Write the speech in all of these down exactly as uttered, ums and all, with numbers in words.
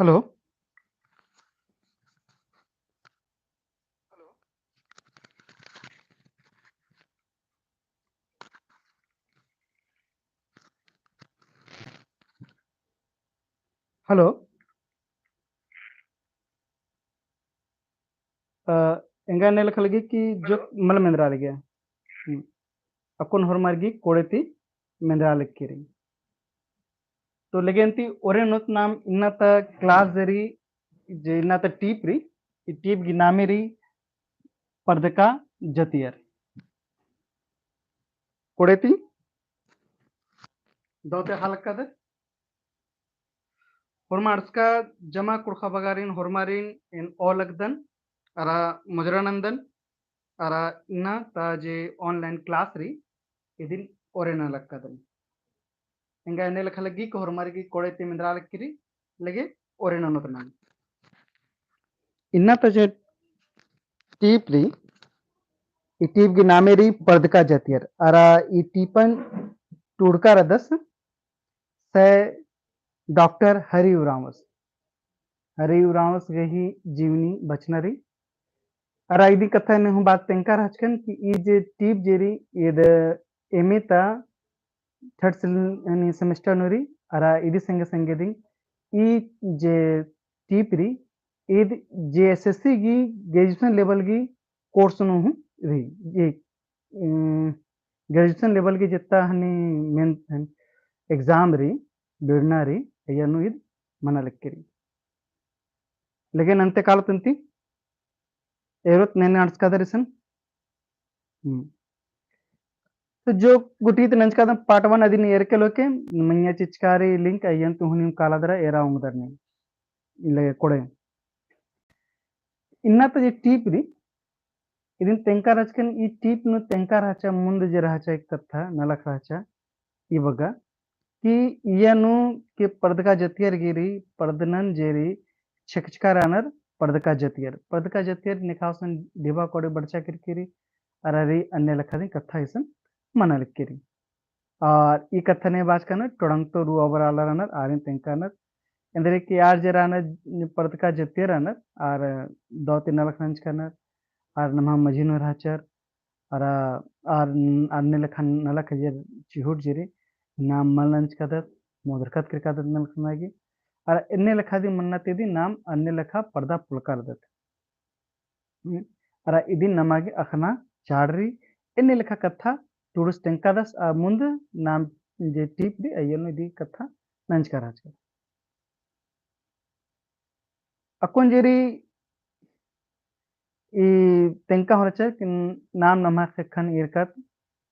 Hello. Hello. अ, एंगा एन्ने लेखा लगी कि जो मल मेंदरा लगी। हम्म। अक्कुन होरमर गी कोड़े ती मेंदरा लगी रई। तो लगे अन्ती ओरे ननोत नाम इन्ना ता class जे रई, जे इन्ना ता टीप रई, ई टीप गी नामे रई परदका जतियर। कोड़े ती दौते हालक्कादर। होरमा अंड़सका जमा कुँड़ुख़ बगारिन होरमारिन एन ओलगदन, अरा मोजरा नन्दन, अरा इन्ना ता जे online class रई, इदिन ओरे नना लक्कादन। एंगा एन्ने लेखा लगी कि होरमर गी कोड़े ती मेंदरा लगी रई, लगे ओरे ननोत नाम। इन्ना ता जे टीप रई, ई टीप गी नामे रई परदका जतियर, अरा ई टीपन टूड़का रअदस सै डॉक्टर हरि उराँवस। हरि उराँवस गही जीवनी बचना रई। अरा इदी कत्था एन हूँ बात तेंगका रहचकन कि ई जे टीप जे रई, ईद एमे ता third sem-, यानी semester नू रई, अरा इदी संगे संगे दिम ई जे टीप रई, ईद JSSC गी graduation level गी course नू हूँ रई। ई, उम, graduation level गी जेत्ता हनी main, हनी exam रई, बिड़ना रई, अइय्या नू ईद मना लगी रई। लेकिन अन्ते कालोत अन्ती एरोत, एन्ने अंड़सकादर इसन। हम्म। तो जो गूटी ती नंजकादन part one अदिन एरके लोके, मइय्याँ चिचका रई link, अइय्या ती हूँ नीम कालादरा एरा ओंगदर नीम। ले कोड़े। इन्ना ता जे टीप रई, इदिन तेंगका रहचकन, ई टीप नू तेंगका रहचा, मुन्द जे रहचा एक कत्था नलख रहचा, ई बग्गे कि इय्या नू के परदका जतियर गे रई, परदनन जे रई, छेकचका रअनर परदका जतियर। परदका जतियर नेखा गुसन डिबा कोड़े बरचा केरकी रई, अरा रई अन्ने लेखा दिम कत्था इसन मना लगी रई। आर ई कत्थन बाचका नू टोड़ंग तो रु अबर आलर रअनर, आरिन तेंगका रअनर। एन्देर कि आर जे रअनर, परदका जतियर रअनर, आर दौ ती नलख नंजका रअनर, आर नम्है मझी नू रहचर, अरा आर, आर अन्ने लेखा नलख जे चिहुट जे रई, नाम मल नंजकादत, मोदरकत केरकादत नलख नना गे। अरा एन्ने लेखा दिम मन्ना ती दिम नाम अन्ने लेखा परदा पुलका रअदत। हम्म। अरा इदिन नमा गे अख़ना चाड़ रई, एन्ने लेखा कत्था टूड़ुस तेंगकादस, आ मुन्द नाम जे टीप रई, अइय्या नू इदी कत्था नंजका रहचका। अक्कुन जे रई ई तेंगका होरचर कि नाम नम्है ख़ेक्खन ईरकत,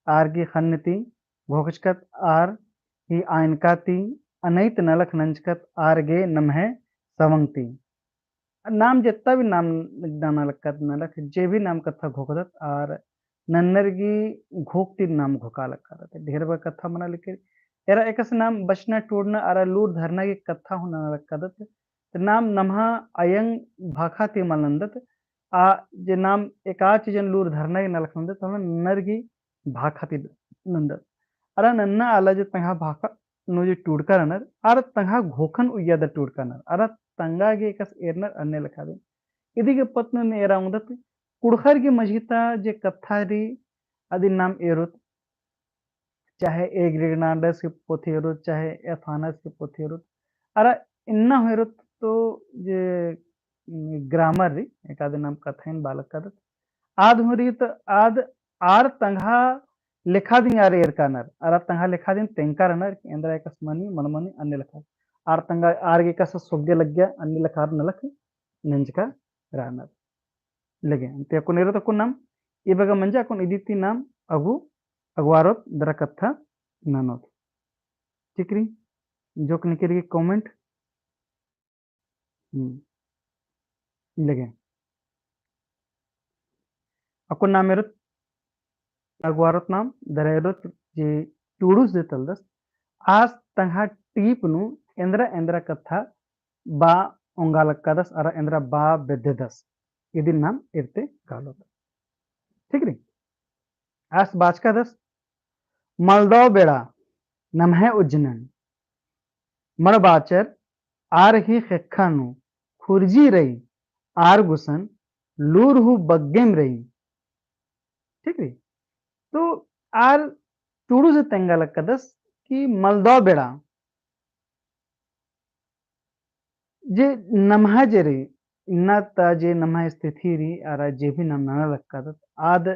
आर गे ख़न्न ती घोखचकत, आर ही आयनका ती अनइत नलख नंजकत, आर गे नम्है सवंग ती। नाम जेत्ता भी नाम नना लक्कत नलख, जे भी नाम कत्था घोखदत, आर नन्नर गी घोख ती नाम घोखा लक्कत। ढेर बग्गे कत्था मना लगी। एरा एकस नाम बचना टूड़ना अरा लूर धरना गी कत्था हूँ नना लक्कत। तो नाम नम्है अयंग भाखा ती मल नन्दत। आ जे नाम एका चीजन लूर धरना गी नलख नन्दत, तो नन्नर गी भाखा ती नन्दत। अरा नन्ना आला जे तंग्है भाखा नू जे टूड़का रअनर, अरा तंग्है घोखन उइय्या दा टूड़का रअनर, अरा तंग्है गे एकस एरनर अन्ने लेखा दिम। इदी गे पत्त नू एरा ओंगदत, कुँड़ुख़र गे मझी ता जे कत्था रई, अदिन नाम एरोत, चाहे एग्रिगनाडस की पोथी एरोत, चाहे एथानस की पोथी एरोत, अरा इन्ना हूँ एरोत तो जे, उम, grammar रई, एकादे नाम कत्थाइन बालक कादत। आद हूँ रई तो आद आर तंग्है लेखा दिम आर एरका रअनर, अरा तंग्है लेखा दिम तेंगका रअनर कि एन्दरा एकस मनी, मल मनी, अन्ने लेखा। आर तंग्है, आर गे एकस सोग्गे लग्गिया, अन्ने लेखा आर नलख नंजका रअनर। लगे, अन्ते अक्कुन एरोत अक्कुन नाम, ई बग्गे मंजा अक्कुन इदी ती नाम अगु, अगुवारोत दरा कत्था ननोत। ठीक रई, जोक निकर गे comment। हम्म। लगे। अक्कुन नाम एरोत, अगुवारोत नाम दरा एरोत जे टूड़ुस जे तलदस, आस तंग्है टीप नू एन्दरा एन्दरा कत्था बआ ओंगा लक्कादस, अरा एन्दरा बआ बेद्ददस, इदिन नाम एरते कालोत। ठीक रई? आस बाचकादस, मलदौ बेड़ा नम्है उज्जनन, मड़ बाचर आर ही ख़ेक्खा नू, खुर्जी रई आर गुसन, लूर हूँ बग्गेम रई। ठीक रई? तो आर टुड़ुस तेंगा लक्कदस कि मलदौ बेड़ा जे नम्है जे रई, इन्ना ता जे नम्है स्थिति रई, आरा जे भी नाम नना लक्कादत, आद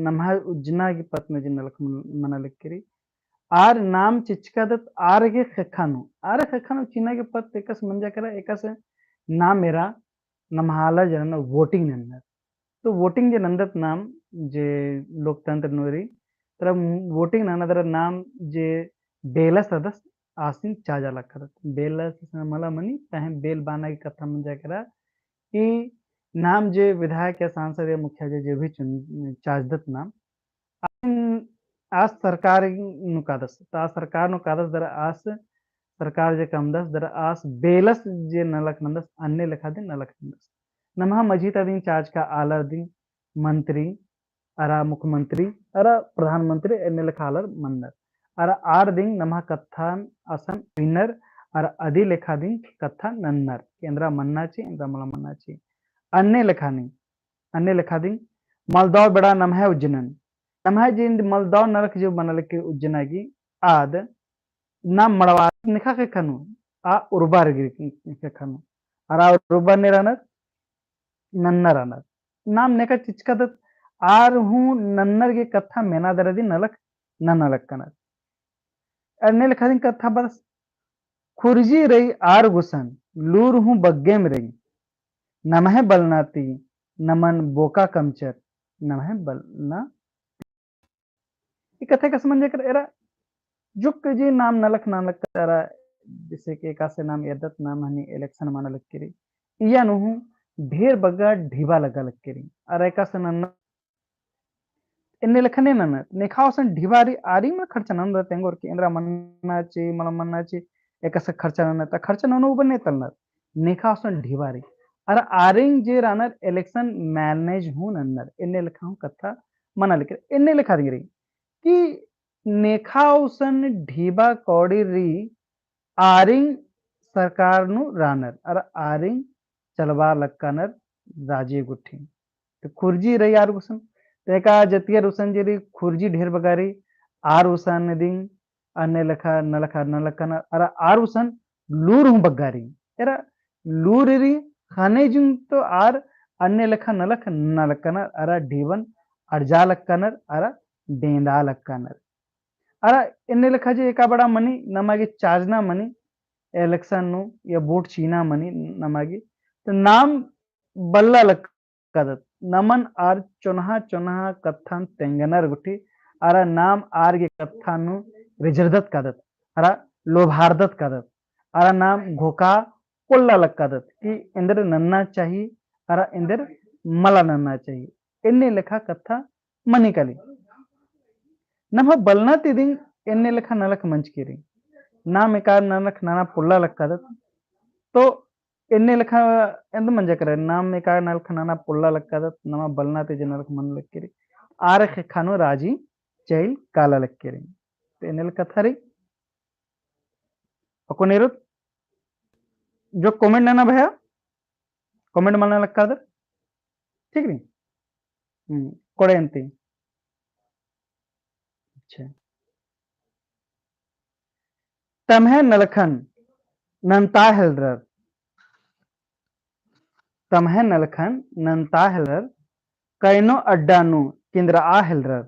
नम्है उज्जना गे पत्त नू जे नलख मन-, मना लक्की रई, आर नाम चिचकादत आर गे ख़ेक्खा नू, आर ख़ेक्खा नू चिअना गे पत्त एकासे मंजा केरा, एकासे नाम एरा नम्है आलर जे रअनर voting नन्नर। तो voting जे नन्दत नाम जे लोकतंत्र नू रई, तरा voting नना दरा नाम जे बेलस रअदस आसिन चाजा लक्कादत। बेलस मला मनी, तहें बेल बाना गे कत्था मंजा केरा कि नाम जे विधायक या सांसद या मुखिया जे, जे भी चुन, चाजदत नाम, आसिन आस सरकार नू कादस, तो आस सरकार नू कादस दरा आस सरकार जे कमदस दरा आस बेलस जे नलख नन्दस, अन्ने लेखा दिम नलख नन्दस। नम्है मझी ता दिम चाजका आलर दिम मंत्री, अरा मुख्यमंत्री, अरा प्रधानमंत्री, एन्ने लेखा आलर मन्नर। अरा आर दिम नम्है कत्थन असन उइनर, अरा अदी लेखा दिम कत्था नन्नर कि एन्दरा मन्ना ची, एन्दरा मला मन्ना ची। अन्ने लेखा नी, अन्ने लेखा दिम मलदौ बेड़ा नम्है उज्जनन। नम्है जे इन्द मलदौ नलख जे मना लक्की उज्जना गे आद नाम मड़वा नेखा ख़ेक्खा नू, आ उर्बर गे ख़ेक्खा नू। अरा उर्बर ने रअनर, नन्नर रअनर। नाम नेखा चिचकादत, आर हूँ नन्नर गे कत्था मेना दरा दिम नलख नना लक्कनर। अन्ने लेखा दिम कत्था बरस, खुर्जी रई आर गुसन, लूर हूँ बग्गेम रई। नम्है बलना ती नमन बोका कमचर, नम्है बलना। ई कत्था एकासे मंजा केरा, एरा जुक जे नाम नलख नना लक्कदत, जैसे कि एकासे नाम एरदत नाम हनी election मना लक्की रई। इया नू हूँ ढेर बग्गे ढिबा लग्गा लक्की रई। अरा एकासे नन्ना एन्ने लेखा ने नन्नर, नेखा गुसन ढिबा रई, आरिम खर्चा नन्दत तेंगोर कि एन्दरा मन्ना ची, मला मन्ना ची, एकासे खर्चा नन्नर, ता खर्चा ननोन बने तलनर, नेखा गुसन ढिबा रई। अरा आरिम जे रअनर election manage हूँ नन्नर, एन्ने लेखा हूँ कत्था मना लक्की रई, एन्ने लेखा दिम रई कि नेखा गुसन ढिबा कौड़ी रई, आरिम सरकार नू रअनर, अरा आरिम चलबआ लक्कनर राजी गुट्ठी। तो खुर्जी रई आर गुसन, तो एका जतियर गुसन जे रई खुर्जी ढेर बग्गे रई, आर गुसन दिम अन्ने लेखा नलख नना लक्कनर, अरा आर गुसन लूर हूँ बग्गे रई। एरा लूर रई ख़ने जुन तो आर अन्ने लेखा नलख नना लक्कनर, अरा ढिबन अरजा लक्कनर, अरा डेंदा लक्कनर। अरा एन्ने लेखा जे एका बेड़ा मनी, नमा गे चाजना मनी, election नू या vote चिअना मनी नमा गे, तो नाम बल्ला लक्कादत, नमन आर चोन्हा चोन्हा कत्थन तेंगनर गुट्ठी, अरा नाम आर गे कत्था नू रिझरदत कादत, अरा लोभारदत कादत, अरा नाम घोखा पोल्ला लक्कादत कि एन्देर नन्ना चाही, अरा एन्देर मला नन्ना चाही। एन्ने लेखा कत्था मनी काली। नम्है बलना ती दिम एन्ने लेखा नलख मंजकी रई। नाम एका नलख नना पोल्ला लक्कादत। तो एन्ने लेखा एन्देर मंजा केरा, नाम एका नलख नना पोल्ला लक्कादत, नमा बलना ती जे नलख मना लक्की रई। आर ख़ेक्खा नू राजी चइल काला लक्की रई। तो एन्ने लेखा कत्था रई। अक्कुन एरोत जो comment नना भया, comment मना लक्कादर। ठीक रई? हम्म, कोड़े अन्ती। अच्छा। तम्है नलखन नन्ता हेलरर। तम्है नलखन नन्ता हेलरर। कइनो अड्डा नू किंदरआ हेलरर।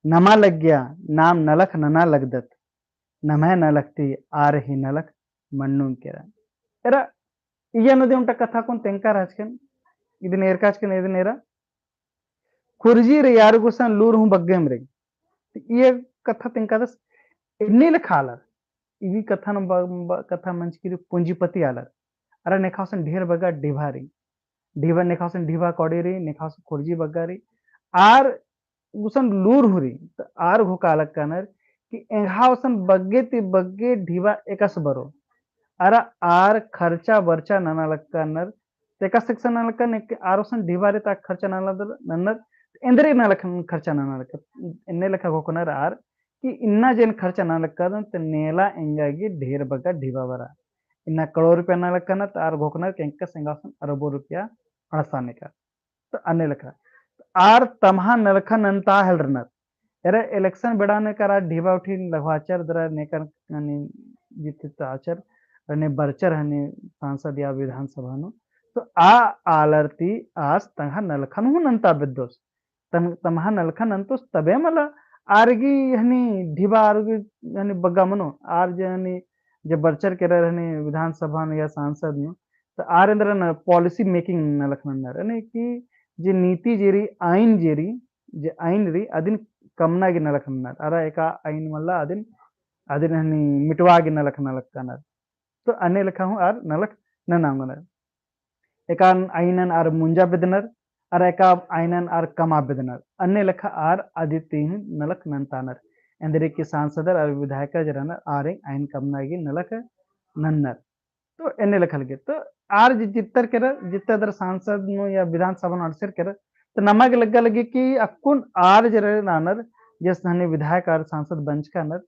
नमा लग्गिया नाम नलख नना लगदत। नम्है नलख ती आर ही नलख मन्नुम केरा। एरा, इया नू दिम ओन्टा कत्था कुन तेंगका रहचकन, इदिन एरकाचकन, इदिन एरा। खुर्जी रई आर गुसन लूर हूँ बग्गेम रई। तो इया कत्था तेंगकादस एन्ने लेखा आलर। इदी कत्था नू ब-, ब-, कत्था मंजकी रई पूंजीपति आलर। अरा नेखा गुसन ढेर बग्गे ढिबा रई। ढिबा नेखा गुसन ढिबा कौड़ी रई, नेखा गुसन खुर्जी बग्गे रई। आर गुसन लूर हूँ रई, तो आर घोखा लक्कानर कि एंग्है गुसन बग्गे ती बग्गे ढिबा एकासे बरओ। अरा आर खर्चा बर्चा नना लक्कानर, तो एकासे एकासे नना लक्कानर कि आर गुसन ढिबा रई तो खर्चा नना लक्कानर, एन्देर नलख खर्चा नना लक्कानर, एन्ने लेखा घोखनर आर कि इन्ना जे एन खर्चा नना लक्कादन, तो नेला एंगा गे ढेर बग्गे ढिबा बरआ। इन्ना करोड़ रुपया नलख ननर, आर घोखनर कि एंकस एंगा गुसन अरबों रुपया अंड़सा नेका। तो अन्ने लेखा। आर तम्हा नलखन नन्ता हेलरनर। एरा election बेड़ा नू एका आर ढिबा उठी लगवाचर दरा नेकर हनी जितताचर, हनी बरचर हनी सांसद या विधानसभा नू। तो आ आलर ती आस तम्हा नलखन हूँ नन्ता बेद्दोस। तम-, तम्हा नलखन नन्तोस तबे मला आर गी हनी ढिबा आर गी हनी बग्गा मनो, आर जे हनी जे बरचर केरर हनी विधानसभा नू या सांसद नू, तो आर एन्दरा न policy making नलख नन्नर। यानी कि जे नीति जे रई, आइन जे रई, जे आइन रई, अदिन कमना गे नलख नन्नर। अरा एका आइन मला अदिन, अदिन हनी मिटवा गे नलख नलख कानर। तो अन्ने लेखा हूँ आर नलख नना ओंगनर। एका आइनन आर मुंजा बेद्दनर, अरा एका आइनन आर कमा बेद्दनर। अन्ने लेखा आर अदितिन नलख नन्तानर। एन्देर कि सांसदर अरा विधायकर जे रअनर आर एंग आइन कमना गे नलख नन्नर। तो एन्ने लेखा लगे। तो आर जि-, जित्तर केरर, जित्तर दरा सांसद नू या विधानसभा नू अंड़सर केरर। तो नमा गे लग्गा लगी कि अक्कुन आर जे रअनर, जैसे हनी विधायक आर सांसद बंचका नर,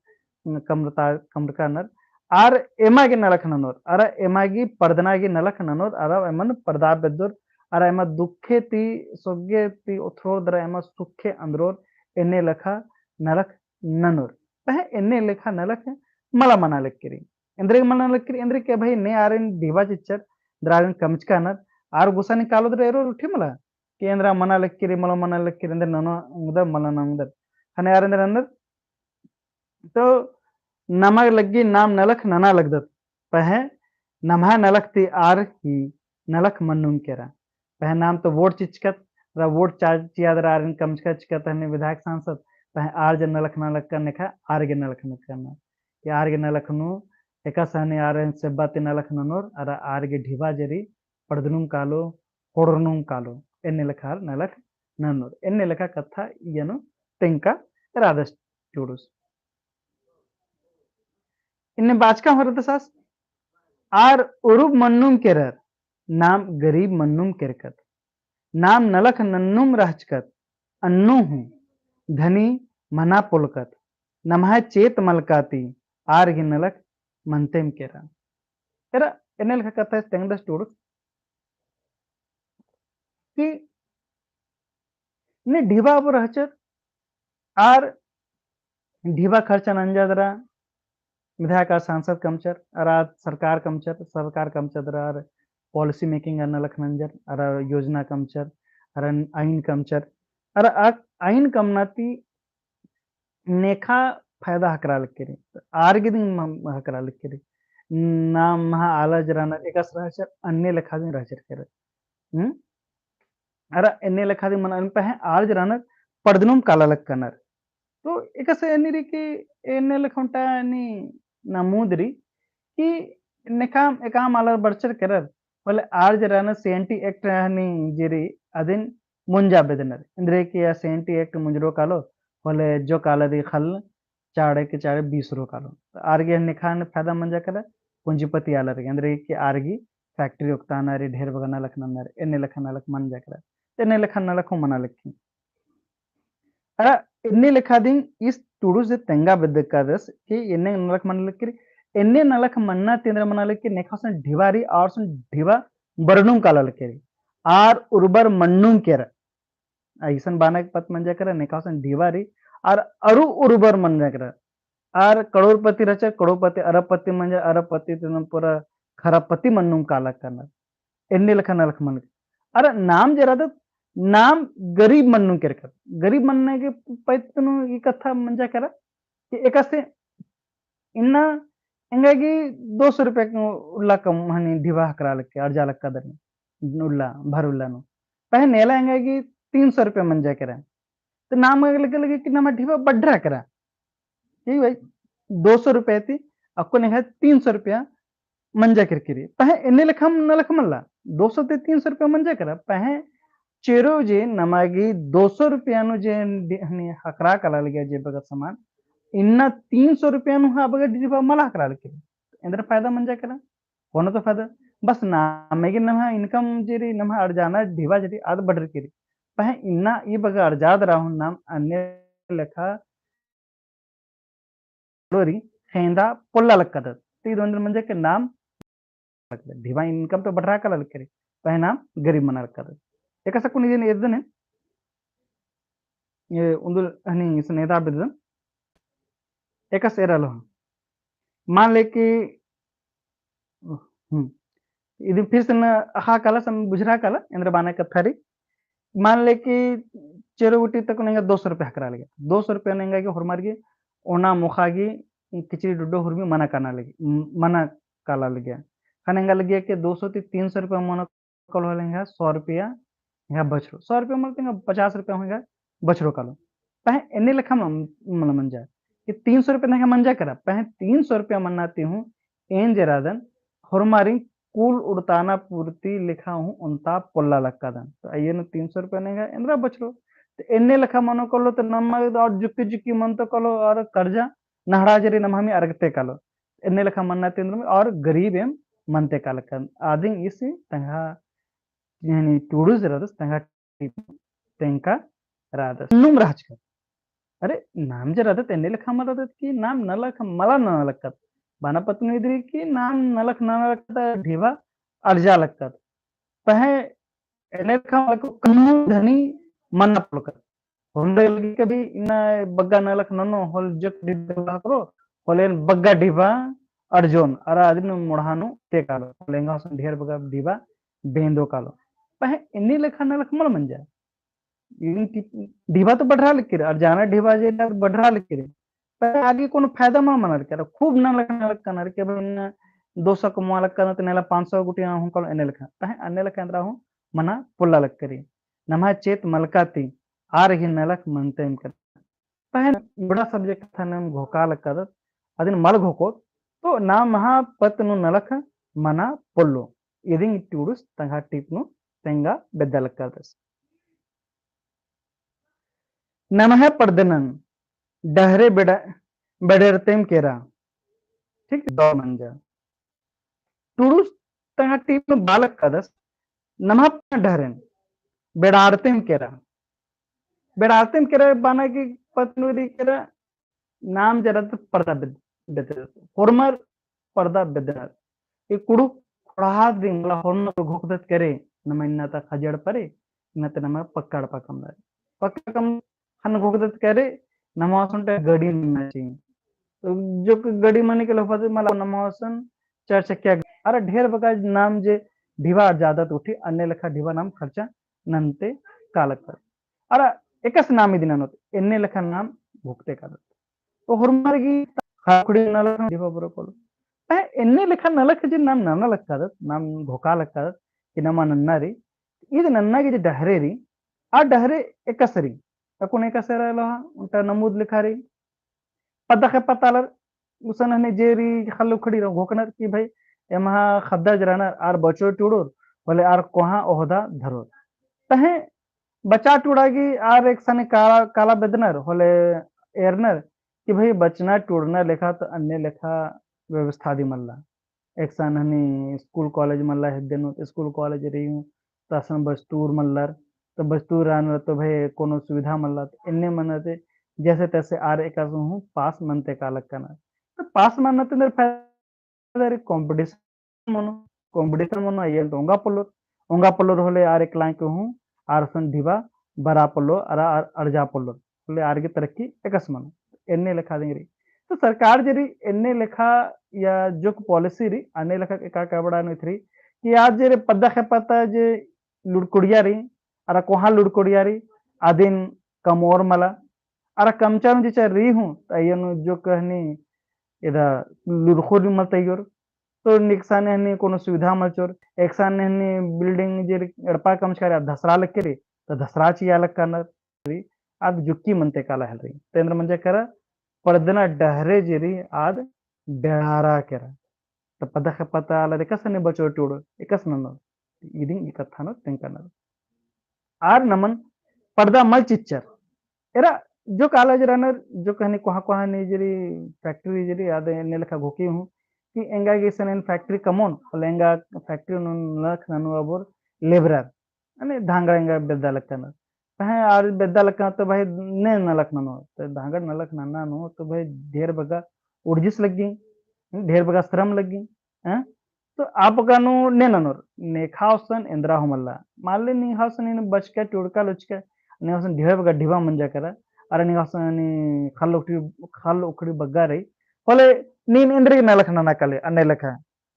कमरता-, कमरका नर, आर एमा गे नलख ननोर, अरा एमा गे परदना गे नलख ननोर, अरा एमन परदा बेद्दोर, अरा एमा दुखे ती, सोग्गे ती ओथरोर दरा एमा सुखे अंदरोर, एन्ने लेखा नलख ननोर। पहें एन्ने लेखा नलख मला मना लगी केरी। एन्देर गे मना लगी केरी, एन्देर कि भई ने आरिन ढिबा चिच्चर, दरा आरिन कमचका नर, आर गुसन कालो दरा एरोर उठी मला, कि एन्दरा मना लगी केरी, मला मना लगी केरी, एन्देर ननो ओंगदर, मला ननो ओंगदर। ख़ने आर एन्देर ननर, तो नमा लगी नाम नलख नना लगदत। पहें नम्हा नलख ती आर ही नलख मन्नुम केरा। पहें नाम तो वोट चिचकत, रा वोट चा-, चिआ दरा आरिन कमचका चिचकत हनी विधायक सांसद, पहें आर जे नलख नना लक्कन नेखा आर गे नलख नना लक्कन। कि आर गे नलख नू एकासे हनी आर सेब्बा ती नलख ननोर, अरा आर गे ढिबा जे रई, पड़दनुम कालो, होड़रनुम कालो, एन्ने लेखा आर नलख ननोर। एन्ने लेखा कत्था इय्या नू तेंगका रअदस टुड़ुस। इन्ने बाचका हूँ रअदस आस, आर उरुब मन्नुम केरर, नाम गरीब मन्नुम केरकत। नाम नलख नन्नुम रहचकत, अन्नु हूँ धनी मना पोलकत। नम्हा चेत मलका ती आर गे नलख मन्तेम केरा। एरा एन्ने लेखा कत्था तेंगदस टुड़ुस कि ने ढिबा अबो रहचर, आर ढिबा खर्चा नंजा दरा विधायक आर सांसद कमचर, अरा सरकार कमचर, सरकार कमचर दरा आर policy making आर नलख नंजर, अरा योजना कमचर, अरा आइन कमचर, अरा आ आइन कमना ती नेखा फायदा हकरा लक्की रई, आर गे दिम म-, हकरा लक्की रई। नाम महा आलर जे रअनर एकासे रहचर, अन्ने लेखा दिम रहचर केरर। हम्म? अरा एन्ने लेखा दिम मना पहें आर जे रअनर पड़दनुम काला लक्कनर। तो एकासे एन्ने रई कि एन्ने लेखा ओन्टा एन्ने नमूद रई कि नेकाम एकाम आलर बरचर केरर, होले आर जे रअनर C and T Act हनी जे रई अदिन मुंजा बेद्दनर। एन्देर कि आ C and T Act मुंजरो कालो, होले जो काला दी खल चाड़े के चाड़े बीसरो कालो। तो आर गे नेखा फायदा मंजा केरा, पूंजीपति आलर गे, एन्देर कि आर गे factory ओक्तानर, ढेर बग्गे नलख नन्नर, एन्ने लेखा नलख मंजा केरा। तो एन्ने लेखा नलख हूँ मना लक्की। अरा एन्ने लेखा दिम ईस टुड़ुस जे तेंगा बेद्दकादस कि एन्ने नलख मना लक्की रई, एन्ने नलख मन्ना ती एन्देर मना लक्की रई, नेखा गुसन ढिबा रई, आर गुसन ढिबा बरनुम काला लक्की रई, आर उर्बर मन्नुम केरा। अइसन बाना गे पत्त मंजा केरा, नेखा गुसन ढिबा रई, आर अरु उर्बर मंजा केरा। आर करोड़पति रहचर, करोड़पति, अरबपति मंजा, अरबपति ती एन पूरा खरबपति मन्नुम काला लक्कनर। एन्ने लेखा नलख मना लक्की। अरा नाम जे रअदत, नाम गरीब मन्नुम केरकत। गरीब मन्ना गे पत्त नू ई कत्था मंजा केरा कि एकासे इन्ना एंगा गे दो सौ रुपया उल्ला कम हनी ढिबा हकरा लक्की, अर्जा लक्कदर उल्ला, भर उल्ला नू। पहें नेला एंगा गे तीन सौ रुपया मंजा केरा। तो नाम गे लग्गा लगी कि नमा ढिबा बढ़रा केरा। यही भाई, दो सौ रुपया ती अक्कुन एंगा तीन सौ रुपया मंजा केरकी रई। पहें एन्ने लेखा नलख मल्ला, दो सौ ती तीन सौ रुपया मंजा केरा। पहें चेरो जे नमा गे दो सौ रुपया नू जे डि-, हनी हकरा काला लगिया जे बग्गे सामान, इन्ना तीन सौ रुपया नू हा बग्गे ढिबा मला हकरा लगी। एन्देर फायदा मंजा केरा, कोनो तो फायदा, बस नामे गे नम्हा income जे रई, नम्हा अर्जाना ढिबा जे रई, आद बढ़रकी रई। पहें इन्ना ई बग्गे अर्जादर हूँ नाम अन्ने लेखा लोरी खेंदा पोल्ला लक्कदत। तो इद एन्देर मंजा कि नाम लगदत। ढिबा income तो बढ़रा काला लक्की रई, पहें नाम गरीब मना लगदत। एकासे कुन इदिन एदन, ये उन्दुल हनी इसन एदा बेद्दन। एकासे एरा लो। मान ले कि, हम्म, इदिन फिर से न अख़ा काला, सम बुझरा काला, एन्दरा बाना कत्था रई। मान ले कि चेरो गुटी तक एंगा दो सौ रुपया हकरा लगिया। दो सौ रुपया नू एंगा गे होरमर गे ओना मोख़ा गे खिचड़ी डुड्डो हुरमी मना काना लगी, मना काला लगिया। ख़ने एंगा लगिया कि दो सौ ती तीन सौ रुपया मना कालो होले एंगा सौ रुपया एंगा बछरो, सौ रुपया मल तो एंगा पचास रुपया हूँ एंगा बछरो कालो। पहें एन्ने लेखा मल, मल मंजा कि तीन सौ रुपया एंगा मंजा केरा, पहें तीन सौ रुपया मन्ना ती हूँ एन जे रअदन होरमारिन कुल उड़ताना पूर्ति लेखा हूँ ओन्ता पोल्ला लक्कादन। तो अइय्या नू तीन सौ रुपया एंगा एन्दरा बछरो। तो एन्ने लेखा मनो कालो तो नमा और जुक्की जुक्की मन्तो कालो और कर्जा नहड़ा जे रई नम्है हूँ अरगते कालो। एन्ने लेखा मन्ना ती एन्दरा और गरीब एम मन्ते कालकन। आदिन इसी तंग्है यानी टुड़ुस रअदस तंग्है टिप तेंका रअदस। लूम रहचका। अरे, नाम जे रअदत, एन्ने लेखा मल रअदत कि नाम नलख मला नना लक्कत। बाना पत्त नू इदरी कि नाम नलख नना लक्कत, ढिबा अड़जा लक्कत। पहें एन्ने लेखा मल को कन्नू धनी मन्ना पोल्लकत। होले लगी कभी इन्ना बग्गा नलख ननो होले जक ढिबा हकरो, होले एन बग्गा ढिबा अड़जोन, अरा अदिन मोड़हा नू ते कालो, होले एंगा होसन ढेर बग्गा ढिबा बेंदो कालो। पहें एन्ने लेखा नलख मल मंजा। इदिन टिप-, ढिबा तो बढ़रा लक्की रई, अड़जाना ढिबा जे ना बढ़रा लक्की रई। पहें आगे कोनो फायदा मल मना लक्की रई, खूब नलख नलख कना रई कि भाई इन्ना दो सौ कमवा लक्कन तो नेला पाँच सौ गुटी हूँ कालो एन्ने लेखा। पहें एन्ने लेखा एन्दरा हूँ मना पोल्ला लक्की रई। नम्है चेत मलका ती आर ही नलख मन्ते एम कर। पहें बड़ा subject था नाम घोका लक्कादत, अदिन मल घोकोत, तो नम्है पत्त नू नलख मना पोल्लो। इदिन टुड़ुस तंग्है टिप नू तेंगा बेद्दा लक्कादस। नम्है पड़दनन डहरे बेड़ा-, बेड़ेरतेम केरा। ठीक, दौ मंजा। टुड़ुस तंग्है टिप नू बआ लक्कादस, नम्है पड़दनन डहरेन बेड़ारतेम केरा। बेड़ारतेम केरा बाना की पत्त नू इदरी केरा, नाम जे रअदत पड़दा बेद-, बेद्दनर। होरमर पड़दा बेद्दनर। ई कुँड़ुख़ ख़ोंड़हा दिम मला होरमर घोखदत केरे, नमा इन्ना ता ख़ज्जा एड़पा रई, इन्ना ता नमा पक्का एड़पा कमना रई। पक्का कमना ख़ने घोखदत केरे, नमा ओसनटा गड़ी मन्ना चाहिए। तो जो कि गड़ी मनी के लोफा से मला नमा ओसन चार चक्किया, अरा ढेर बग्गा नाम जे ढिबा अड़जादत उठी, अन्ने लेखा ढिबा नाम खर्चा नन्ते कालकत। अरा एकासे नाम इदी ननोत, एन्ने लेखा नाम घोखते कादत। तो होरमर गही ख़ल्ल उखड़ी नलख ढिबा बरओ कालो। पहें एन्ने लेखा नलख जे नाम नना लक्कादत, नाम घोखा लक्कादत, कि नमा नन्ना रई, इद नन्ना गही जे डहरे रई, आ डहरे एकासे रई। अक्कुन एकासे रई लहा, ओन्टा नमुद लेखा रई। पद्दा ख़ेप्पा ता आलर गुसन हने जे रई ख़ल्ल उखड़ी रओ घोखनर कि भाई एम्है ख़द्दा जे रअनर आर बचोय टुड़ोर, होले आर कोहाँ ओहदा धरोर। पहें बचा टुड़ा गही आर एकसन काला, काला बेद्दनर, होले एरनर कि भाई बचना टुड़ना लेखा तो अन्ने लेखा व्यवस्था दिम मल्ला। एकसन हनी school college मल्ला हेद्दे नू, school college रई हूँ, तो असन बस्तूर मल्लर, तो बस्तूर रअनर तो भाई कोनो सुविधा मल्ला, तो एन्ने मन्ना ती जैसे तैसे आर एकासे हूँ पास मन्ते कालकनर। तो पास मन्ना ती एन्देर फायदा रई, competition मनो, competition मनो, अइय्या तो ओंगा पोल्लोर, ओंगा पोल्लोर होले आर एकला के हूँ, आर ओसन ढिबा बरआ पोल्लोर, अरा आर अड़जा पोल्लोर, होले आर गही तरक्की एकासे मनो, एन्ने लेखा दिम रई। तो सरकार जे रई एन्ने लेखा या जोक policy रई, अन्ने लेखा एका कबड़ा नू इथरी, कि आज जे रई पद्दा ख़ेप्पा ता जे लुड़कुड़िया रई, अरा कोहाँ लुड़कुड़िया रई, अदिन कमओर मला, अरा कमचर जे चा रई हूँ, तो अइय्या नू जोक हनी इदा लुरखो रई मल तइयोर, तो एकसन हनी कोनो सुविधा मल चिओर, एकसन हनी building जे रई एड़पा कमचका रई, धसरा लक्की रई, तो धसरा चिआ लक्कनर। आद जुक्की मन्ते काला हेलरी। तो एन्देर मंजा केरा, पड़दना डहरे जे रई आद बेड़ारा केरा। तो पद्दा ख़ेप्पा ता आलर एकासे हनी बचोय टुड़ोर, एकासे ननोर। इदिन ई कत्था नू तेंगकनर। आर नमन पड़दा मल चिच्चर। एरा जोक आलर जे रअनर, जोक हनी कोहाँ कोहाँ नू जे रई factory जे रई, आद एन्ने लेखा घोखी हूँ, कि एंगा गे इसन एन factory कमओन, होले एंगा factory नू नलख ननोर अबोर labour। अने धांगड़ एंगा बेद्दा लक्कनर। पहें आर बेद्दा लक्कनर तो भाई ने नलख ननोर। तो धांगड़ नलख नन्ना नू तो भाई ढेर बग्गा उड़जिस लग्गी, ढेर बग्गा श्रम लग्गी, हैं? तो आ बग्गा नू ने ननोर, नेखा ओसन एन्दरा हूँ मल्ला। मान ले निंग्है ओसन इन बचका टुड़का लुचका, निंग्है ओसन ढिबा बग्गा ढिबा मंजा केरा, अरा निंग्है ओसन इन खल उखड़ी, खल उखड़ी बग्गा रई, होले नीन एन्दरा गे नलख नना काले, अन्ने लेखा,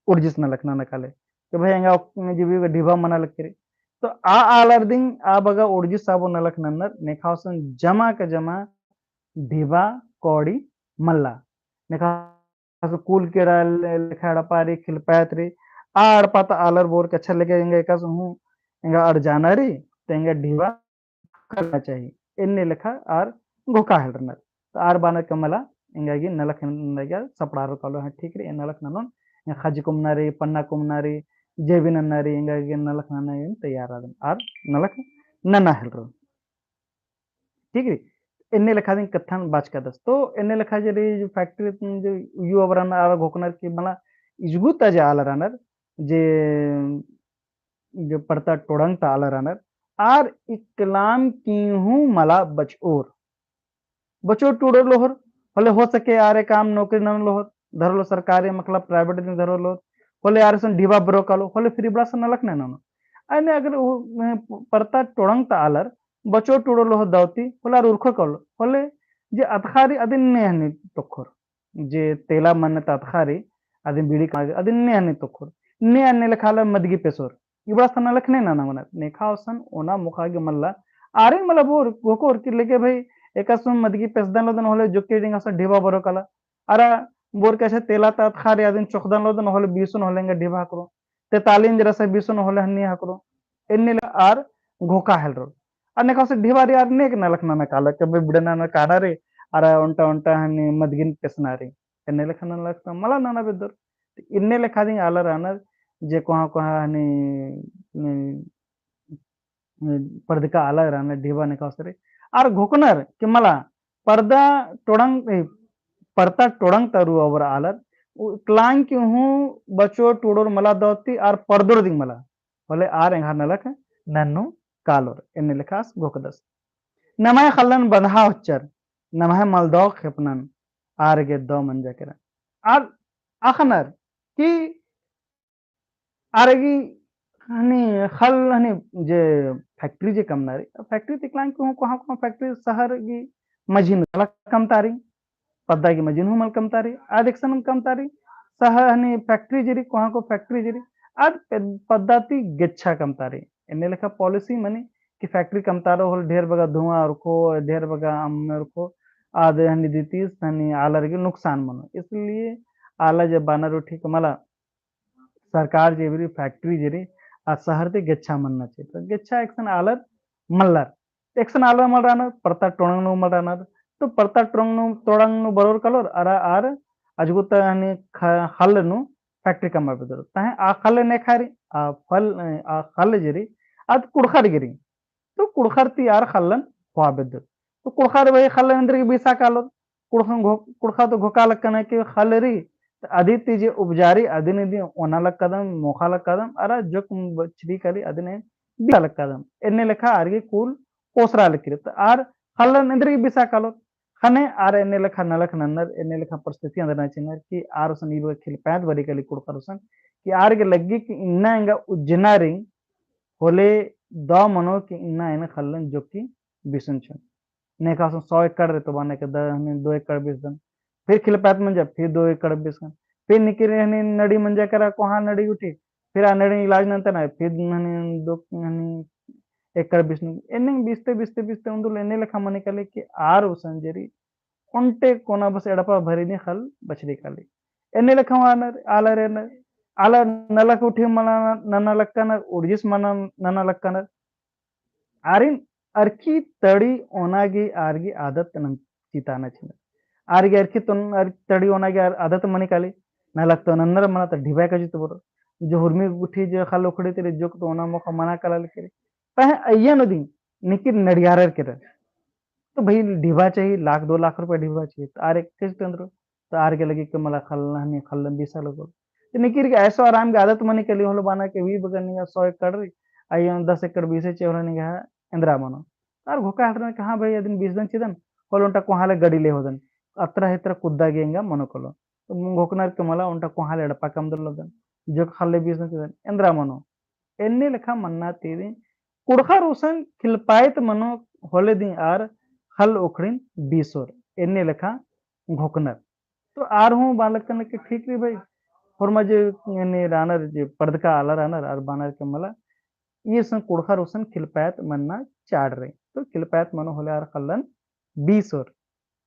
उर्जिस नलख नना काले। तो भाई एंगा जीव ढिबा मना लग केरी। तो आ आलर दिंग, आ बग्गा उर्जिस आबो नलख नन्नर, नेखा ओसन जमा का जमा ढिबा कौड़ी मल्ला। नेखा ओसन कुल केरा ले-, लेखा एड़पा रई, खिलपायत रई। आ एड़पा ता आलर बोर के अच्छा लगे एंगा एकासे हूँ, एंगा अड़जाना रई, तो एंगा ढिबा करना चाहिए। एन्ने लेखा आर घोखा हेलरनर। तो आर बअनर के मला, एंगा गे नलख नना गे सपड़ारो कालो, हाँ, ठीक रई, ए नलख ननोन, एंगा खज कुमना रई, पन्ना कुमना रई, जेबी नन्ना रई, एंगा गे नलख नना गे तैयार रअदन। आर नलख नना हेलरओ। ठीक रई? एन्ने लेखा दिम कत्थन बाचकादस। तो एन्ने लेखा जे रई, जो factory जो युवा बरन आर घोखनर की मला इजगु ता जे आलर रअनर, जे, जो परता टोड़ंग ता आलर रअनर, आर इकलाम की हूँ मला बचओर। बचओर टुड़ोर लोहर, होले हो सके आर एकअम नौकरी ननोर लोहर, धरओर सरकारी मतलब private दिम धरओर लोहर, होले आर सन ढिबा बरओ कालो, होले फिर इबड़ा सन नलख ने ननोर। अन्ने अगर उ, अ, परता टोड़ंग ता आलर, बचओर टुड़ोर लोहर दव ती, होले आर उरखो कालो, होले जे अतखा रई अदिन ने हनी तोखोर। जे तेला मन्न ता अतखा रई, अदिन बीड़ी कमा, अदिन ने हनी तोखोर। ने अन्ने लेखा आलर मदगी पेसोर। इबड़ा सन नलख ने नना मनर। नेखा ओसन ओना मोखा गे मल्ला। आरिन मला बोर, घोखोर की लेके भाई, एकासे मदगी पेसदन लोदन होले जोक्की डिंगा सन ढिबा बरओ काला। अरा बोर के अच्छा तेला ता अतखा रई अदिन चोखदन लोदन होले बीसोन होले एंगा ढिबा हकरो। ते तालिन जरा सा बीसोन होले हन्नी हकरो। एन्ने ले आर घोखा हेलरो। अरा नेखा ओसन ढिबा रई आर नेग नलख नना काला के भाई बिड़ा नना काना रई, अरा ओन्टा ओन्टा हन्नी मदगिन पेसना रई। एन्ने लेखा नना लगता, मला नना बेद्दोर। तो एन्ने लेखा दिम आलर रअनर, जे कोहाँ कोहाँ हनी, हनी, परदका आलर रअनर, ढिबा नेखा ओसन रई। आर घोखनर कि मला, परदा टोड़ंग, ए, परता टोड़ंग ता रई अबड़ा आलर, उ इकलाम की हूँ बचओर टुड़ोर मला दव ती, आर परदोर दिम मला। होले आर एंग्है नलख नन्नू कालोर, एन्ने लेखा आस घोखदस। नम्है खल्लन बंदहा होच्चर, नम्है मलदौ खेपनन, आर गे दौ मंजा केरा। आर अख़नर कि आर गे हनी खल हनी जे factory जे कमना रई, factory ती इकलाम की हूँ कोहाँ कोहाँ factory शहर गे मझी नू तलख कमता रई, पद्दा गे मझी नू हूँ मल कमता रई, आद एकसन कमता रई, शहर हनी factory जे रई, कोहाँ कोहाँ factory जे रई, आद पे-, पद्दा ती गेच्छा कमता रई। एन्ने लेखा policy मनी कि factory कमता रओ होले ढेर बग्गे धुआँ उरखो, ढेर बग्गे अम्म उरखो, आद हनी दितिस हनी आलर गे नुकसान मनो। इसलिए आलर जे बअनर उठी कि मला सरकार जे भी रई factory जे रई, आ शहर ती गेच्छा मन्ना चाहिए। तो गेच्छा एकसन आलर मल्लर, एकसन आलर मल रअनर, परता टोड़ंग नू मल रअनर। तो परता टोड़ंग नू, टोड़ंग नू बरओर कालोर, अरा आर अजगुता हनी ख-, खल नू factory कमआ बेद्दोर। तहें आ खल नेखा रई, आ फल, आ खल जे रई, आद कुँड़ुख़र गे रई। तो कुँड़ुख़र ती आर खल्लन ख़ोआ बेद्दोर। तो कुँड़ुख़र भाई खल्लन एन्देरगे बीसा कालोर। कुँड़ुख़न घो-, कुँड़ुख़ा तो घोखा लक्कन कि खल रई, तो अदी ती जे उपजा रई, अदिन इदी ओना लक्कादम, मोख़ा लक्कादम, अरा जोक बछरी काली, अदिन बीसा लक्कादम। एन्ने लेखा आर गे कुल कोसरा लक्की रई। तो आर खल्लन एन्देरगे बीसा कालोर। ख़ने आर एन्ने लेखा नलख नन्नर, एन्ने लेखा परिस्थिति अंदर नना चिअनर कि आर उसन ई बग्गे खिलपैत बरई काली कुँड़ुख़र उसन, कि आर गे लग्गी कि इन्ना एंगा उज्जना रई, होले दौ मनो कि इन्ना एन खल्लन जोक्की बीसन चिओन। नेखा उसन सौ एकड़ रई तो बअनर के द-, हनी दो एकड़ बीसदन। फिर खिलपैत मंजा, फिर दो एकड़ बीसदन। फिर निकिर हनी नड़ी मंजा केरा कोहाँ नड़ी उठी। फिर आ नड़ी इलाज नन्तन आय, फिर हनी दो, हनी एकड़ बीसदन। एन्ने बीसते, बीसते, बीसते उन्दुल एन्ने लेखा मनी काली कि आर उसन जे रई ओन्टे कोना बस एड़पा भरी नी खल बछरी काली। एन्ने लेखा आलर, आलर एन्ने, आलर नलख उठी मना नना लक्कनर, उर्जिस मना नना लक्कनर। आरिन अरखी तड़ी ओना गे आर गे आदत नन चिताना चिअनर। आर गे अरखी तोन-, अर-, तड़ी ओना गे आर आदत मनी काली, नलख तो नन्नर मला तो ढिबा का जुत बरओ। जो हुरमी गुट्ठी जो खल उखड़ी ती रई जोक तो ओना मोख़ा मना काला लक्की रई। तहें अइय्या नू दिम निकिर नड़ियारर केरर। तो भाई ढिबा चाहिए, लाख दो लाख रुपया ढिबा चाहिए। तो आर एक किस्त एन्दरो, तो आर गे लग्गी कि मला खल्लन हनी खल्लन बीसा लगो। तो निकिर गे ऐसो आराम गे आदत मनी काली होले बअनर के ई बग्गे निंग्है सौ एकड़ रई, अइय्या दस एकड़ बीसे चाहिए होले निंग्है एन्दरा मनो। तो आर घोखा हेलरनर कि हाँ भाई, अदिन बीसदन चिअदन, होले ओन्टा कोहाँ ले गड़ी ले होदन, अतरा हेतरा कुद्दा गे एंगा मनो कालो। तो घोखनर के मला ओन्टा कोहाँ ले एड़पा कमदर लोदन। जो ख़ल्ल बीसोर, एन्दरा मनो। एन्ने लेखा मन्ना ती दिम कुँड़ुख़र गुसन खिलपाइत मनो होले दिम आर ख़ल्ल उखड़िन बीसोर। एन्ने लेखा घोखनर। तो आर हूँ बआ लगनर कि ठीक रई भाई, होरमा जे एन्ने रअनर जे परदका आलर रअनर आर बअनर कि मला, ईर सन कुँड़ुख़र गुसन खिलपाइत मन्ना चाड़ रई। तो खिलपाइत मनो होले आर ख़ल्लन बीसोर।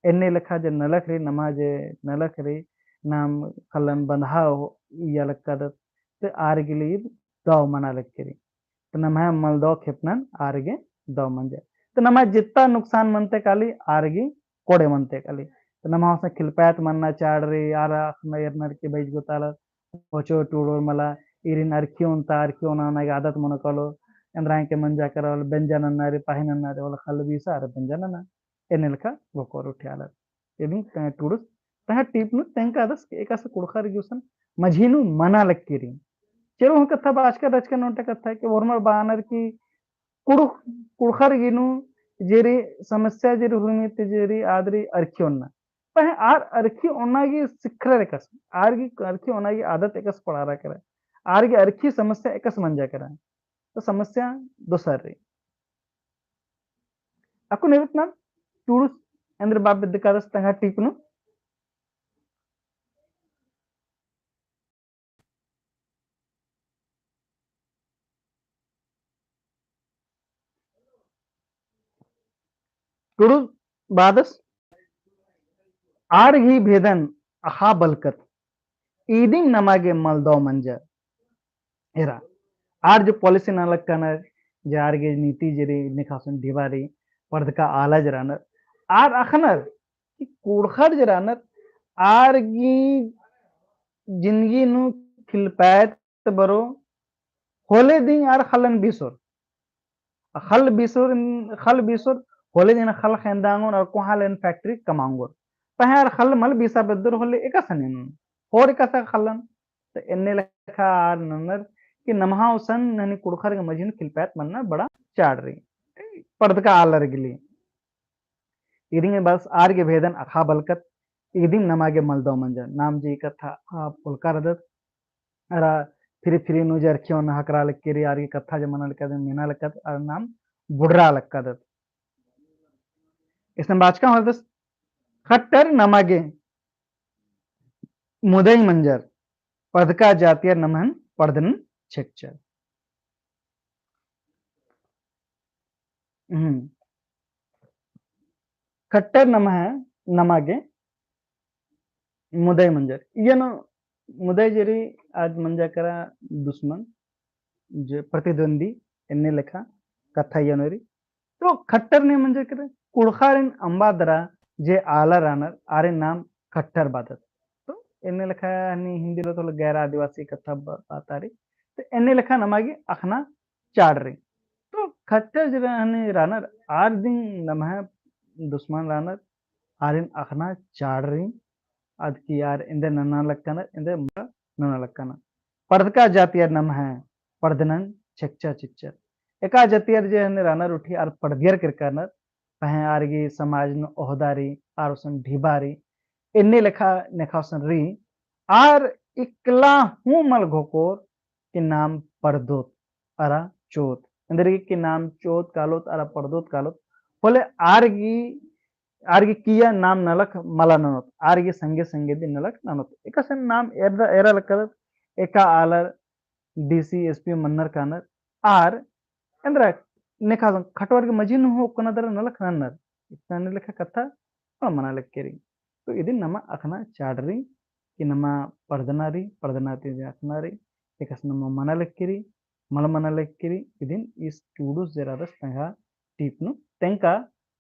एन्ने लेखा जे नलख रई, नमा जे नलख रई, नाम ख़ल्लन बंधा हो-, इया लक्कादत, तो आर गे ले ईर दव मना लक्की रई। तो नम्है मलदव खेपनन आर गे दव मंजा। तो नम्है जित्ता नुकसान मनते काली आर गे कोड़े मनते काली। तो नम्है गुसन खिलपाइत मन्ना चाड़ रई, आर अख़नर एरनर कि बइज गोतालर, होचो टूड़ोर मला, ईरिन अरखी ओन्ता, अरखी ओना ओना गे आदत मनो कालो, एन्दरा एंके मंजा केरा, बेंजा नन्ना रई, पाही नन्ना रई, होले ख़ल्ल बीसा आर बेंजा नन्ना। एन्ने लेखा घोखोर उठियालर। इदिन तंग्है टूड़ुस, तंग्है टीप नू तेंगकादस कि एकासे कुँड़ुख़र गे गुसन मझी नू मना लक्की रई। चलो हूँ कत्था बाचका रहचका ओन्टा कत्था कि होरमर बअनर कि कुँड़ुख़-, कुँड़ुख़र गे नू जे रई समस्या जे रई हुरमी ती जे रई आद रई अरखी ओन्ना। पहें आर अरखी ओन्ना गे सिखरर एकासे, आर गे अरखी ओन्ना गे आदत एकासे पड़ारआ केरा, आर गे अरखी समस्या एकासे मंजा केरा। तो समस्या दोसर रई। अक्कुन एरत नाम टूड़ुस एन्देर बआ बेद्दकादस तंग्है टीप नू। टूड़ुस बअदस, आर गही भेदन अख़ा बलकत, इदिम नमा गे मलदव मंजा। एरा, आर जो policy नना लक्कनर, जे आर गे नीति जे रई, नेखा गुसन ढिबा रई, परदका आलर जे रअनर, आर अख़नर कि कुँड़ुख़र जे रअनर, आर गही जिंदगी नू खिलपाएत बरओ, होले दिम आर ख़ल्लन बीसोर। ख़ल्ल बीसोर, ख़ल्ल बीसोर, होले दिम ख़ल्ल ख़ेंदा ओंगोर, आर कोहाँ ले factory कमआ ओंगोर। पहें आर ख़ल्ल मल बीसा बेद्दोर होले एकासे ननोर। होर एकासे ख़ल्लन। तो एन्ने लेखा आर ननर कि नम्है गुसन हनी कुँड़ुख़र गे मझी नू खिलपाएत मन्ना बड़ा चाड़ रई। परदका आलर गे ले। इदिम बस आर गे भेदन अख़ा बलकत, इदिम नमा गे मलदव मंजा। नाम जे ई कत्था आ पोल्लका रअदत, अरा फिरी फिरी नू जे अरखी ओना ख़क्खरआ लक्की रई, आर गे कत्था जे मना लक्कादत, मेना लक्कादत, अरा नाम बुड़रआ लक्कादत। इसन बाचका होलदस, खट्टर नमा गे मुदई मंजर, परदका जातियर नम्हन परदनन छेकचर। हम्म। खट्टर नम्है, नमा गे मुदई मंजर। इय्या नू मुदई जे रई आद मंजा केरा दुश्मन, जे प्रतिद्वंदी, एन्ने लेखा कत्था इय्या नू रई। तो खट्टर ने मंजा केरा, कुँड़ुख़ारिन अम्बा दरा जे आलर रअनर, आरिन नाम खट्टर बअदत। तो एन्ने लेखा हनी हिन्दी लगे तो गैर आदिवासी कत्था ब-, बात आ रई। तो एन्ने लेखा नमा गे अख़ना चाड़ रई। तो खट्टर जे हनी रअनर, आर दिम नम्है दुश्मन रअनर, आरिन अख़ना चाड़ रई, अदकी आर एन्देर नना लक्कनर, एन्देर मल नना लक्कनर। परदका जातियर नम्है परदनन छेकचा चिच्चर। एका जातियर जे हनी रअनर उठी आर परदियर केरका रअनर, पहें आर गही समाज नू ओहदा रई, आर गुसन ढिबा रई, एन्ने लेखा नेखा गुसन रई, आर इकला हूँ मल घोखोर कि नाम परदोत अरा चोत। एन्देरगे कि नाम चोत कालोत अरा परदोत कालोत, होले आर गही, आर गही किइय्या नाम नलख मला ननोत, आर गही संगे संगे दिम नलख ननोत। एकासे नाम एरा, एरा लक्कादत, एका आलर D C, S P Mannar corner, are एन्देर नेखा गुसन खटवर गे मझी नू हूँ ओक्कना दरा नलख नन्नर। इतना ने लेखा कत्था मल मना लक्की रई। तो इदिन नमा अख़ना चाड़ रई कि नमा परदना रई, परदना ती अख़ना रई, एकासे नमा मना लक्की रई, मल मना लक्की रई, इदिन ईस टूड़ुस जे रअदस तंग्है टीप नू तेंगका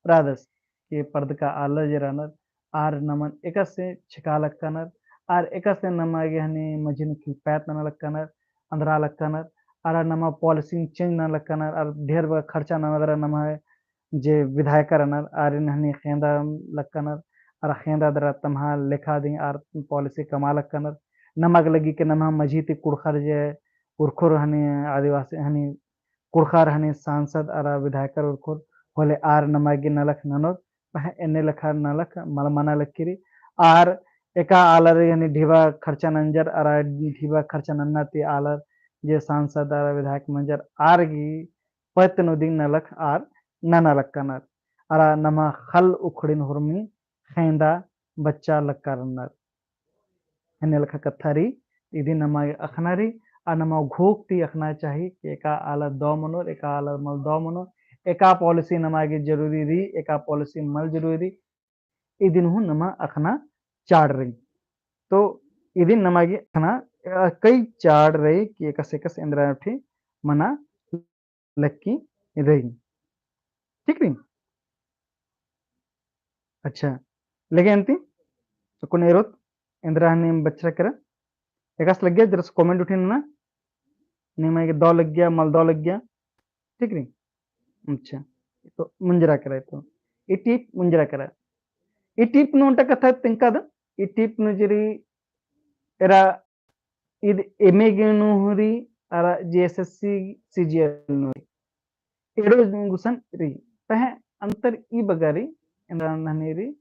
रअदस कि परदका आलर जे रअनर, आर नमन एकासे छेका लक्कनर, आर एकासे नमा गे हनी मझी नू खिलपाएत नना लक्कनर, अन्दरा लक्कनर, आर नमा policy change नना लक्कनर, आर ढेर बग्गे खर्चा नना दरा नम्है जे विधायकर रअनर, आरिन हनी ख़ेंदा लक्कनर, अरा ख़ेंदा दरा तम्है लेखा दिम आर policy कमआ लक्कनर। नमा गे लग्गी कि नम्है मझी ती कुँड़ुख़र जे उरखोर हनी आदिवासी हनी कुँड़ुख़र हनी सांसद अरा विधायकर उरखोर होले आर नमा गे नलख ननोर, पहें एन्ने लेखा नलख मल मना लक्की रई। आर एका आलर यानी ढिबा खर्चा नंजर अरा ढिबा खर्चा नन्ना ती आलर जे सांसद अरा विधायक मंजर आर गी पत्त नू दिम नलख आर नना लक्कनर। अरा नमा खल उखड़िन हुरमी खैंदा बच्चा लक्का रन्नर। एन्ने लेखा कत्था रई, इदिन नमा अख़ना रई, आ नमा घोख ती अख़ना चाही कि एका आलर दौ मनोर, एका आलर मल दौ मनोर, एका policy नमा गे जरूरी रई, एका policy मल जरूरी रई, इदिन हूँ नमा अख़ना चाड़ रई। तो इदिन नमा गे अख़ना, अ, कई चाड़ रई कि एकस एकस एन्दरा ठी मना लक्की रई। ठीक रई? अच्छा, लगे अन्ती? तो कुन एरोत एन्दरा हनी बछरा केरा? एकस लग्गिया जरा सा comment उठिन ना। निमा गे दौ लग्गिया, मल दौ लग्गिया। ठीक रई? अच्छा, तो मुंजरा केरा तो। ई tip मुंजरा केरा। ई tip नू ओन्टा कत्था तेंगकादन, ई tip नू जे रई एरा ईद MA गे नू हूँ रई, अरा JSSC CGL नू रई। एड़ो गुसन रई। पहें अंतर ई बग्गे रई, एन्दरा हनी रई,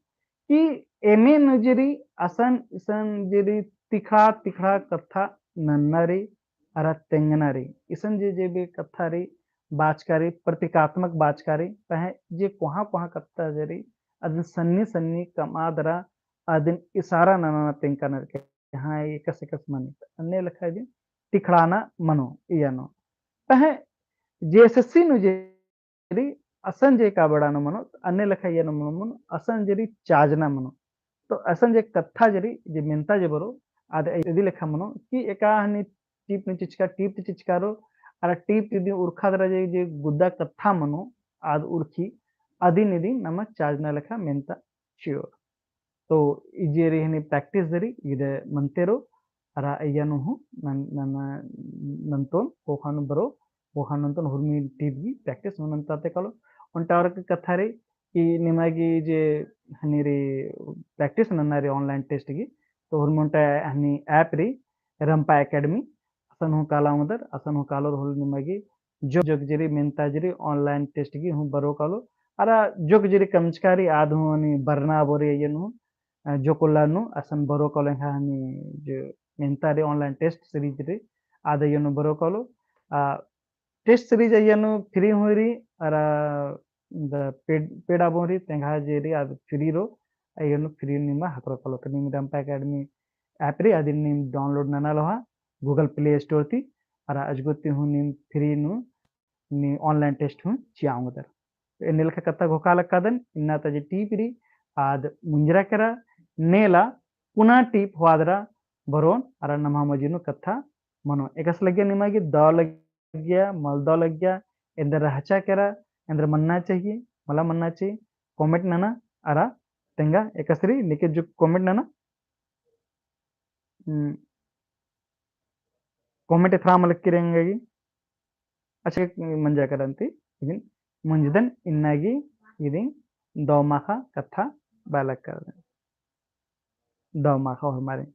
कि MA नू जे रई, असन इसन जे रई, तिखड़ा तिखड़ा कत्था नन्ना रई, अरा तेंगना रई। इसन जे जे भी कत्था रई, बाचका रई, प्रतीकात्मक बाचका रई, पहें जे कोहाँ कोहाँ कत्था जे रई, अदिन सन्नी सन्नी कमआ दरा, अदिन इशारा नना तेंगकानर के हाँ, एकस एकस मनी। अन्ने लेखा जे तिखड़ाना मनो, इय्या नू। पहें JSSC नू जे रई, असन जे काबड़ा नू मनो, अन्ने लेखा इय्या नू मनो, मनो, असन जे रई चाजना मनो। तो असन जे कत्था जे रई, जे मेन्ता जे बरो, आद इदी लेखा मनो, कि एका हनी tip नू चिचका, tip ती चिचका रओ, अरा tip ती इदी उरखा दरा जे, जे गुद्दा कत्था मनो, आद उरखी, अदिन इदी नमा चाजना लेखा मेन्ता चिओर। तो ई जे रई हनी practice जे रई, इदे मन्ते रओ, अरा इय्या नू हूँ नन-, नन-, नन्तोन, कोखा नू बरो, कोखा नन्तोन हुरमी tip गी practice नू नन्ता ते कालो। ओन्टा और कत्था रई, कि निमा गी जे हनी रई practice नन्ना रई online test गी, तो हुरमी ओन्टा हनी app रई, रंपा Academy, असन हूँ काला ओंगदर, असन हूँ कालोर होले निमा गी जोक जोक जे रई मेन्ता जे रई online test गी हूँ बरो कालो। अरा जोक जे रई कमचका रई आद हूँ हनी बरना बओ रई अइय्या नू हूँ, अ, जोक उल्ला नू असन बरो कालो एंग्है हनी जे मेन्ता रई online test series रई आद अइय्या नू बरो कालो। अ, test series अइय्या नू free हूँ रई, अरा द paid, paid आबो रई, तेंगा जे रई आद free रओ, अइय्या नू free निमा हकरो कालो। तो नीम रंपा Academy app रई, अदिन नीम download नना लोहा Google Play Store ती, अरा अजगो ती हूँ नीम free नू नी online test हूँ चिआ ओंगदर। तो एन्ने लेखा कत्था घोखा लक्कादन, इन्ना ता जे tip रई, आद मुंजरा केरा, नेला पुना tip होआ दरा बरोन, अरा नम्है मझी नू कत्था मनो। एकस लग्गिया निमा गी दौ लग्गिया, मल दौ लग्गिया, एन्देर रहचा केरा, एन्देर मन्ना चाहिए, मला मन्ना चाहिए, comment नना, अरा तेंगा एकस रई, निके जो comment नना, हम्म, comment एथरा मलक किरेंगे गी। अच्छा, मंजा केरा अन्ती, इदिन मुंजदन इन्ना गी, इदिन दौ माखा कत्था बआ लक्कादन। दौ माखा होरमारिन।